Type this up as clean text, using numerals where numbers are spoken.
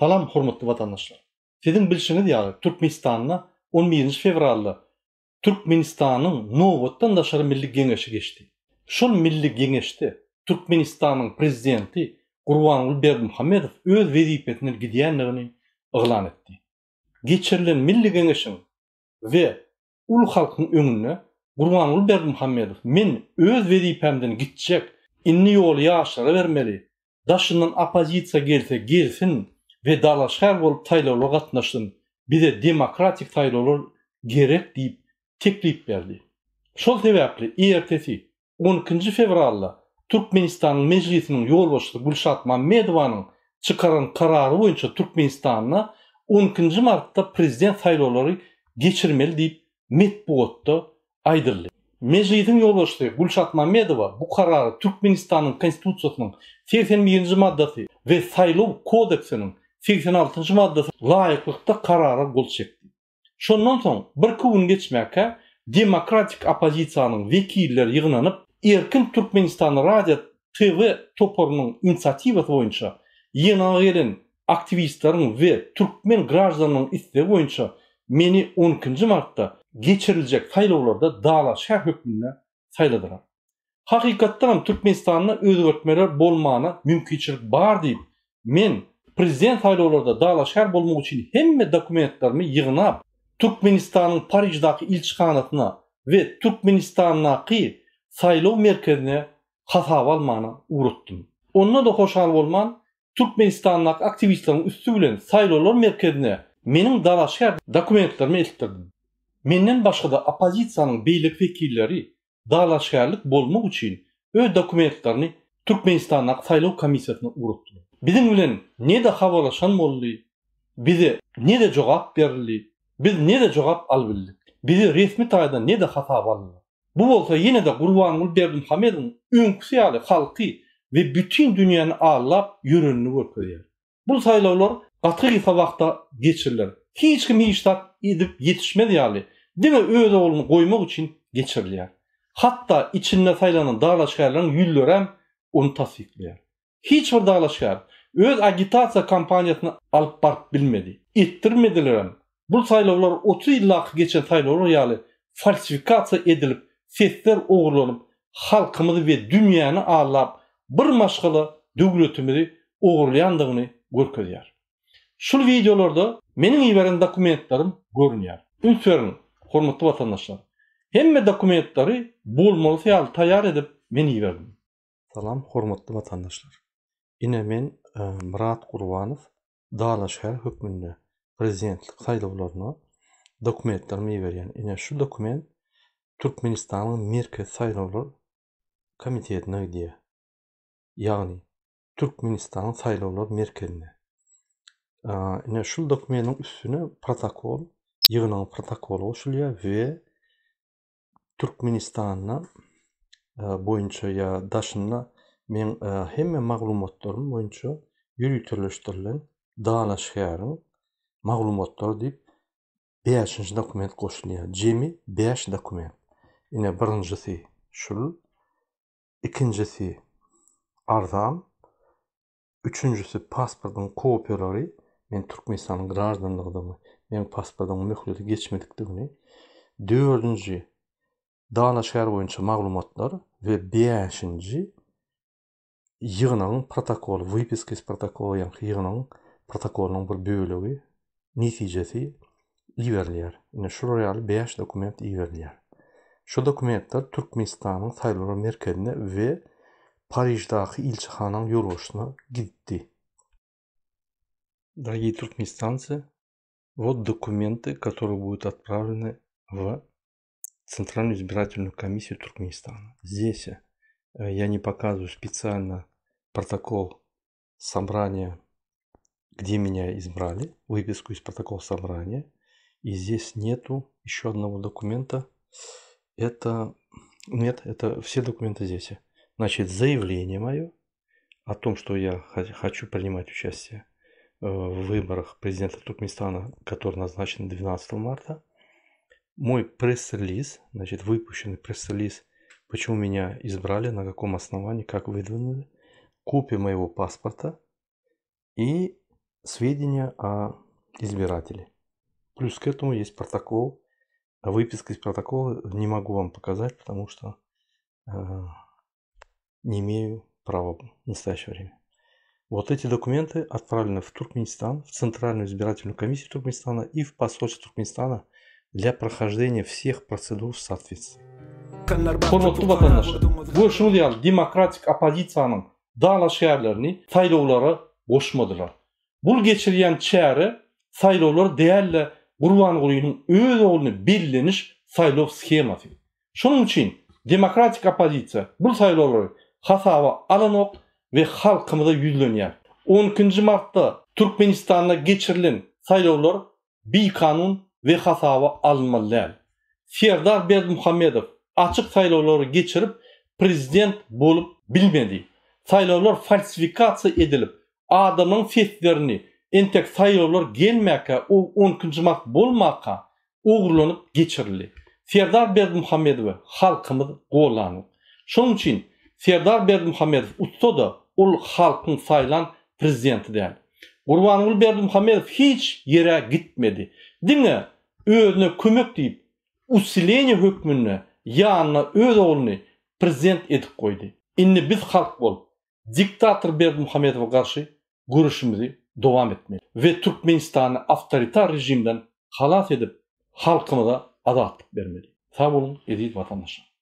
Salam hormatly watandaşlar. Siziň bilşiňiz ýaly Türkmenistanda on birinji fewralda Türkmenistanyň nobatdan daşary Milli Geňeşi geçdi. Şol Milli Geňeşde Türkmenistanyň Prezidenti Gurbanguly Berdimuhamedow öz wezipesinden gidýändigini yglan etdi. Geçirilen Milli Geňeşiň we uly halkyň öňünde Gurbanguly Berdimuhamedow men öz wezipämden gitjek, indi ýoly ýaşlara bermeli, daşyndan oppozisiýa gelse gelsin we dalaşgär bolup saýlawlara gatnaşsyn, bize demokratik saýlawlar gerek diýip teklip berdi. Şol sebäpli ertesi on ikinji fewralda Türkmenistanyň Mejlisiniň ýolbaşçysy Gülşat Mammedowanyň çykaran karary boýunça Türkmenistanda on ikinji martda prezident saýlawlary geçirmeli diýip metbugatda aýdyldy. Mejlisiň ýolbaşçysy Gülşat Mammedowa bu karary Türkmenistanyň Konstitusiýasynyň 81-nji maddasy we Saýlaw kodeksiniň 86-njy maddasy laýyklykda karara gol çekdi. Şondan soň birki gün geçmäkä demokratik oppozisiýanyň wekilleri ýygnanyp, Erkin Türkmenistan Radio TV toparynyň inisiatiwasy boýunça ýygnaga gelen aktiwistleriň we türkmen graždanynyň islegi boýunça meni on ikinji martda geçiriljek saýlawlarda dalaşgär hökmünde saýladylar. Hakykatdanam Türkmenistanda özgertmeler bolmana mümkinçilik bar diýip, men prezident saýlawlarda dalaşgär bolmak üçin hemme dokumentlerimi ýygnap, Türkmenistanyň Pariždaky ilçihanasyna we Türkmenistandaky saýlaw merkezine hasaba almana ugratdym. Onda-da hoşal bolman, Türkmenistandaky aktiwistleriň üsti bilen saýlawlar merkezine meniň dalaşgär dokumentlerimi eltdirdim. Menden başga-da oppozisiýanyň beýleki wekilleri dalaşgärlik bolmak üçin öz dokumentlerini Türkmenistandaky saýlaw komissiýasyna ugratdylar. Biziň bilen ne-de habarlaşan boldy, bize ne-de jogap berildi, biz ne-de jogap alybildik. Bizi resmi taýdan ne-de hasaba aldylar. Bu bolsa ýene-de Gurbanguly Berdimuhamedowyň öňküsi ýaly halky we bütin dünýäni aldap ýörenini görkezýär. Bu saýlawlar gaty gysga wagtda geçiriler. Hiç kim hiç zat edip ýetişmez ýaly, diňe öz ogluny goýmak üçin geçirilýär. Hatda içinde saýlanan dalaşgärleriň ýüzlerem ony tassyklaýar. Hiç bir dalaşgär öz agitasiýa kampaniýasyny alyp baryp bilmedi. Etdirmedilerem. Bu saýlawlar 30 ýyldaky geçen saýlawlar ýaly falsifikasiýa edilip, sesler ogurlanyp, halkymyzy we dünýäni aldap, bir maşgala döwletimizi ogurlaýandygyny görkezýär. Şul wideolarda meniň iberen dokumentlerim görünýär. Üns beriň, hormatly watandaşlar. Hemme dokumentleri bolmalysy ýaly taýýar edip men iberdim. Salam hormatly watandaşlar. Ine men Myrat Gurbanow dalaşgär hökmünde prezidentlik saýlawlaryna dokumentlerimi iberýän. Ine şu dokument Türkmenistanyň Merkezi saýlawlar komitetine gidýär. Ýagny Türkmenistanyň saýlawlar merkezine. Ine şu dokumentiň üstüne protokol, ýygnagyň protokoly goşulýar we Türkmenistanda boýunça ýa daşynda meň hemme maglumatlarym boýunça ýöriteleşdirilen dalaşgäriň maglumatlary diýip bäşinji dokument goşulýar. Jemi bäş dokument. Ine birinjisi şul, ikinjisi arzam, Üçünjisi pasportyň kopiýalary, men Türkmenistanyň graždanlygydygymy, meniň pasportymyň möhleti geçmedikdigini, dördünji dalaşgär boýunça maglumatlar we bäşinji ýygnagyň protokoly, wypiska iz protokola, ýagny ýygnagyň protokolynyň bir bölegi, netijesi iberilýär. Ine şular ýaly 5 dokument iberilýär. Şu dokumentler Türkmenistanyň saýlawlar merkezine we Pariždaky ilçihanaň ýolbaşçysyna gitdi. Дорогие туркменистанцы, вот документы, которые будут отправлены в Центральную избирательную комиссию Туркменистана. Здесь э, я не показываю специально протокол собрания, где меня избрали, выписку из протокола собрания. И здесь нету еще одного документа. Это, нет, это все документы здесь. Значит, заявление мое о том, что я хочу принимать участие э, в выборах президента Туркменистана, который назначен 12 марта. Мой пресс-релиз, значит, выпущенный пресс-релиз, почему меня избрали, на каком основании, как выдвинули, копия моего паспорта и Сведения о избирателе. Плюс к этому есть протокол. Выписка из протокола не могу вам показать, потому что э, не имею права в настоящее время. Вот эти документы отправлены в Туркменистан, в Центральную избирательную комиссию Туркменистана и в посольство Туркменистана для прохождения всех процедур в соответствии. Hormatly watandaşlar, görşüňiz ýaly demokratik oppozisiýanyň dalaşgärlerini saýlawlara goşmadylar. Bul geçirýän çäre saýlawlar däl-de Gurbangulynyň öz ogluny belleniş saýlaw shemasy. Şonuň üçin demokratik oppozisiýa bul saýlawlary hasaba alanok we halkymyza ýüzlenýär. On ikinji martda Türkmenistanda geçirilen saýlawlar bikanun we hasaba alynmaly däl. Serdar Berdimuhamedow açyk saýlawlary geçirip prezident bolup bilmedi. Saýlawlar falsifikasiýa edilip, adamlaryň seslerini entek saýlawlar gelmäkä o on ikinji mart bolmaka ogurlanyp geçirildi. Serdar Berdimuhamedowy halkymyz gollanok. Şonuň üçin Serdar Berdimuhamedow utsa-da ol halkyň saýlan prezidenti däl. Gurbanguly Berdimuhamedow hiç ýere gitmedi. Diňe özüne kömek diýip usileniýe hökmünde ýanyna öz ogluny prezident edip goýdy. Indi biz halk bolup diktator Berdimuhamedowa garşy göreşimizi dowam etmeli we Türkmenistany awtoritar režimden halas edip halkymyza azatlyk bermeli. Sag boluň eziz watandaşlar.